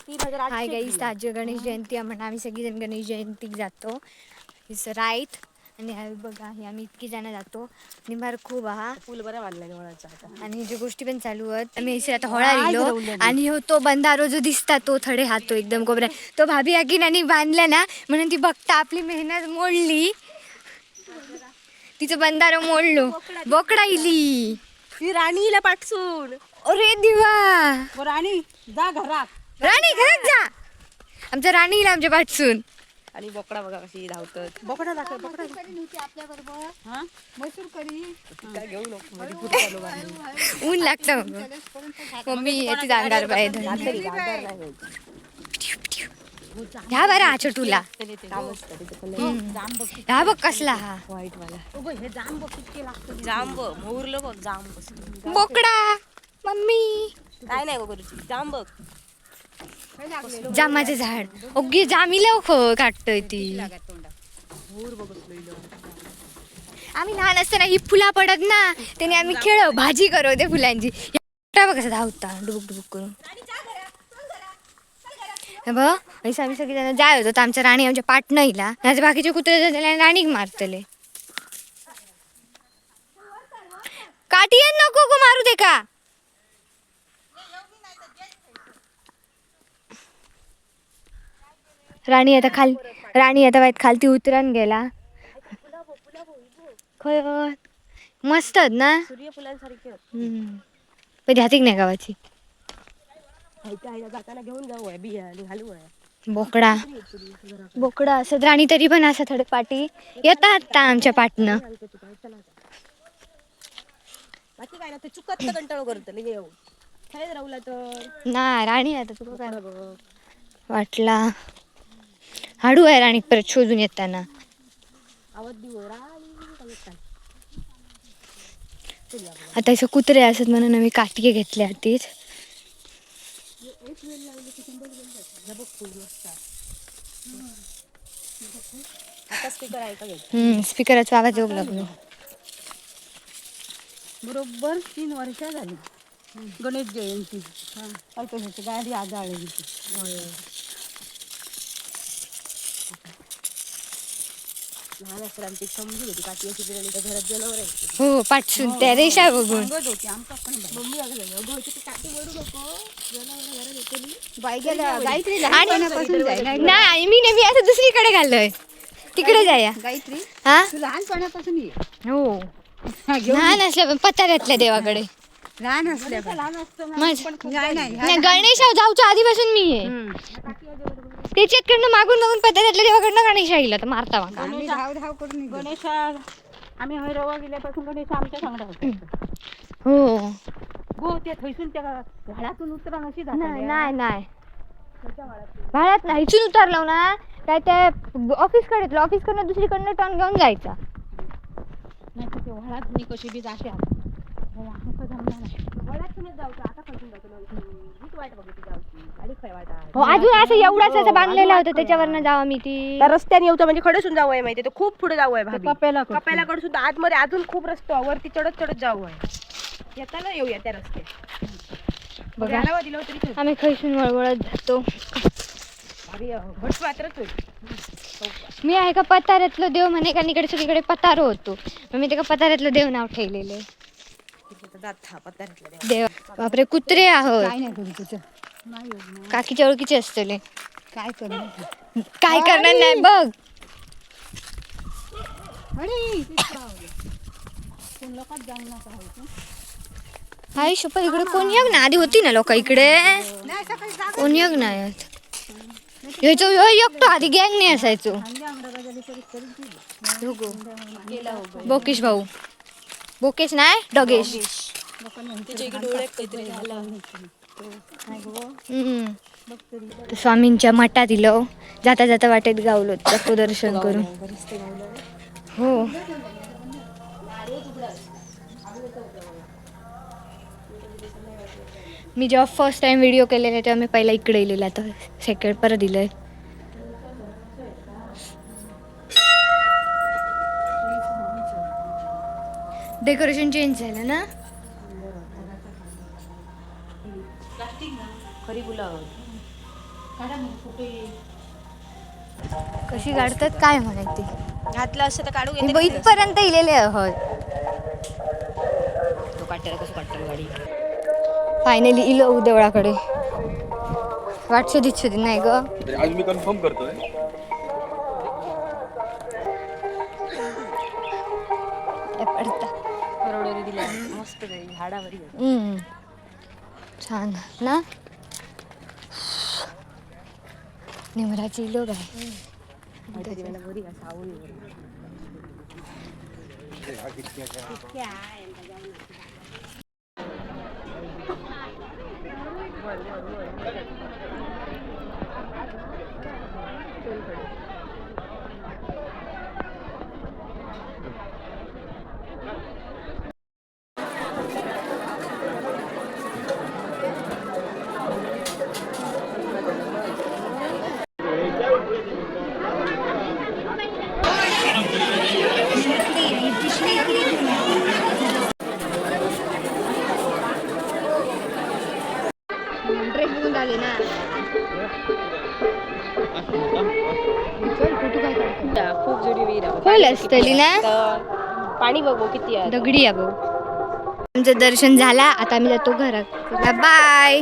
3800. Hi guys, आज गणेश जयंती आहे म्हणून आम्ही सगळीजण गणेश जयंतीक जातो. Is right. आणि हा बघा, हे आम्ही इतकी जण जातो. निंबार खूप हा फुल बरं बांधलं वळाच्या आता. आणि जे गोष्टी पण चालू आहेत. आम्ही इथे आता होळा लिहिलो आणि हो तो बंधारो जो दिसता तो थडे हातो एकदम कोपऱ्या तो भाभी आगीन आणि बांधला ना म्हणून ती बघता आपली मेहनत मोडली, तिचं बंधारो मोडलो. बोकडा इली ही राणीला पाठसून. अरे दिवा, राणी जा घरात. राणी घरात जा. आमच्या राणीला आमच्या पाठसून. आणि बोकडा बघा कशी धावतात. बोकडा दाखव, बोकडा हा मैसूर करी. काय घेऊ नको मध्ये फुट चालू बांधून. ऊन लागतं मम्मी येते अंगार पाय. ह्या बरं हा छोटूला. ह्या बघ कसला हा व्हाईट वाला जांब मोरलं बघ जांब. बोकडा मम्मी. काय नाही गं करूची जांब बघ. जामाचे झाड ओगी जामीला काढतोय ती. आम्ही लहान असताना ही फुला पडत ना त्याने आम्ही खेळ भाजी करू ते फुलांची. या बघ कसं धावता डुबुक डुबुक करून. हे बघ ऐसा आम्ही सगळी जाय होतो तर आमच्या राणी आमच्या पाठ नाही इला नाही बाकीचे कुत्रे जातले राणीक मारतले. काठी नको गो मारू दे का. राणी आता खाल, राणी आता वाईट खालती उतरून गेला. खय मस्त आहेत ना. सूर्यफुलांसारखी आहेत. पण ध्यातिक नाही गावाची. हायच्या हायच्या जाताना घेऊन जाऊ आहे बिया आणि घालू आहे. बोकडा बोकडा असत राणी तरी पण असं थोडे पाठी येतात आता आमच्या पाटणं. बाकी काय ना ते चुकत तर कंटाळो करत येऊ खेळत राहुला तर. ना राणी आता तुका काय वाटला हाडू आहे राणी परत शोधून येताना. आवाज देऊ राणी काय काय. आता असं कुत्रे असत म्हणून आम्ही काटके घेतले आधीच. आता स्पीकर आहे का घेत. स्पीकराचा आवाज येऊ लागलो. बरोबर 3 वर्ष झाली गणेश जयंती. अल्पेशाची गाडी आजाळली. लहान असताना आमची समजून होती काठी अशी फिरवली तर घरात जनावर आहे. हो पाठसून त्या रेषा बघून. सांगत होती आमका पण बाई. मम्मी अगं अगं ती काठी वरू नको जनावर घरात येतली. बाई गेल्या गायत्री लहानपणापासून जाय. नाही मी नाही, मी असं दुसरीकडे घाललोय तिकडे जाया. गायत्री हा तू लहानपणापासून ये. हो घेऊन लहान असल्या पण पत्ता घातला देवाकडे. लहान असल्या लहान असताना नाही नाही नाही गणेश जाऊच्या आधीपासून मी आहे. त्याच्याकडनं मागून मागून पत्ता घातला देवाकडनं गणेश आईला तर मारता माका. आम्ही धाव धाव करून निघालो. गणेशा आम्ही हय रवा गेल्यापासून गणेश आमच्या सांगडा होता. हो गो त्या थंयसून त्या झाडातून उतरा अशी नाही जाता. नाही नाही भाड्यात नाही इथून उतरलो ना काय त्या ऑफिस कडे ऑफिस कडनं दुसरीकडनं टर्न घेऊन जायचा. नाही तर ते व्हाळात नी कशी बी जाते आमका जमणार नाही. वडातूनच जाऊचं आता खंयसून जातो हीच वाट बघितली जाऊची आणि खय वाट आहे. हो अजून असं एवढाच असं बांधलेला होता त्याच्यावरनं जावा मी ती. त्या रस्त्याने येऊचं म्हणजे खडसून जाऊ आहे माहिती तो खूप पुढे जाऊ आहे भाभी. कपेला कडसून. कपेलाकडे सुद्धा आतमध्ये अजून खूप रस्तो आहे. वरती चढत चढत जाऊ आहे येताना येऊया त्या रस्ते. बघा घालावं दिलं तरी आम्ही खैसून वळवळत जातो. भाभी घट मात्रच होईल. मी आहे का पताऱ्यातलं देव म्हणे का इकडे सगळीकडे पतारो होतो मग मी ते पताऱ्यातलं देव नाव ठेवलेलं देव. बापरे कुत्रे आहोत. काय नाही करू तुझं नाही होत ना. काकीच्या ओळखीचे असतले. काय करू काय करणार नाही बघ. अरे हाय शपथ इकडे कोण येग ना आधी होती ना लोक इकडे नाही सकाळी जागा कोण येग नाही ह्याचो ह्यो एकटो आधी गँग नाही असायचो. बोकेश भाऊ बोकेश नाही डगेश. हम्म. तर स्वामींच्या मठात इलो जाता जाता वाटेत गावलो जातो दर्शन करून. हो मी जेव्हा फर्स्ट टाइम व्हिडिओ केलेला तेव्हा मी पहिला इकडे इलेला आता सेकंड परत दिलंय. डेकोरेशन चेंज झालं ना. खरी फुलं. काढा मग फोटो येईल. कशी काढतात काय माहिती. घातलं असं तर काढू हे बघ, इथपर्यंत इलेले आहोत. तो काढताना कसं काढतो गाडी. फायनली इलो देवळाकडे. वाट शोधीत शोधी नाही ग. आज मी कन्फर्म करतोय. त्या पडता. करोडोरी दिल्या मस्त झाडावर. हम्म. छान ना. निमराची लोक आहे. ड्रेस बघून आले ना. खूप जुनी विहीर आहे. खोल असतली ना. पाणी बघू किती आहे. दगडी आहे भाऊ. आमचं दर्शन झाला, आता आम्ही जातो घरात. बाय.